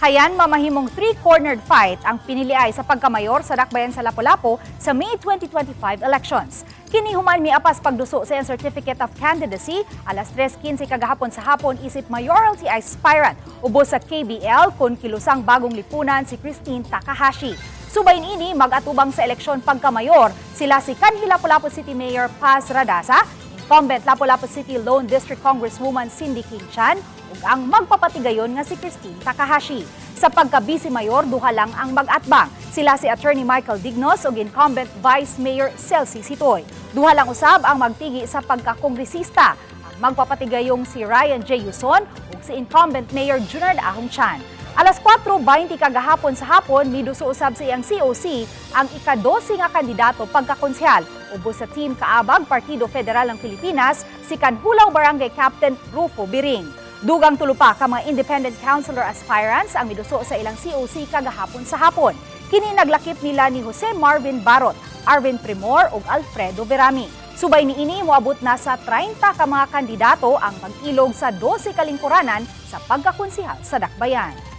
Hayan mamahimong three-cornered fight ang piniliay sa pagkamayor sa Dakbayan sa Lapu-Lapu sa May 2025 elections. Kini human miapas pagduso sa iyang Certificate of Candidacy alas 3:15 kagahapon sa hapon isip mayoralty aspirant ubos sa KBL kon Kilusang Bagong Lipunan si Christine Takahashi. Subay niini, mag-atubang sa eleksyon pagkamayor sila si kanhi Lapu-Lapu City Mayor Paz Radaza, incumbent Lapu-Lapu City Lone District Congresswoman Cindy King Chan ug ang magpapatigayon nga si Christine Takahashi. Sa pagka-vice mayor, duha lang ang mag-atbang. Sila si Attorney Michael Dignos ug incumbent Vice Mayor Celsi Sitoy. Duha lang usab ang magtigi sa pagkakongresista. Ang magpapatigayong si Ryan J. Yuson ug si incumbent Mayor Junard Ahong Chan. Alas 4:20 kagahapon sa hapon, miduso usab sa iyang COC ang ika-12 nga kandidato pagkakonsehal. Ubos sa Team Kaabag, Partido Federal ng Pilipinas, si Kanhulaw Barangay Captain Rufo Biring. Dugang tulo pa ka mga independent councilor aspirants ang miduso sa ilang COC kagahapon sa hapon. Kini naglakip nila ni Jose Marvin Barot, Arvin Primor ug Alfredo Verami. Subay niini, moabot na sa 30 ka mga kandidato ang mag-ilog sa 12 kalingkuranan sa pagkakonsehal sa Dakbayan.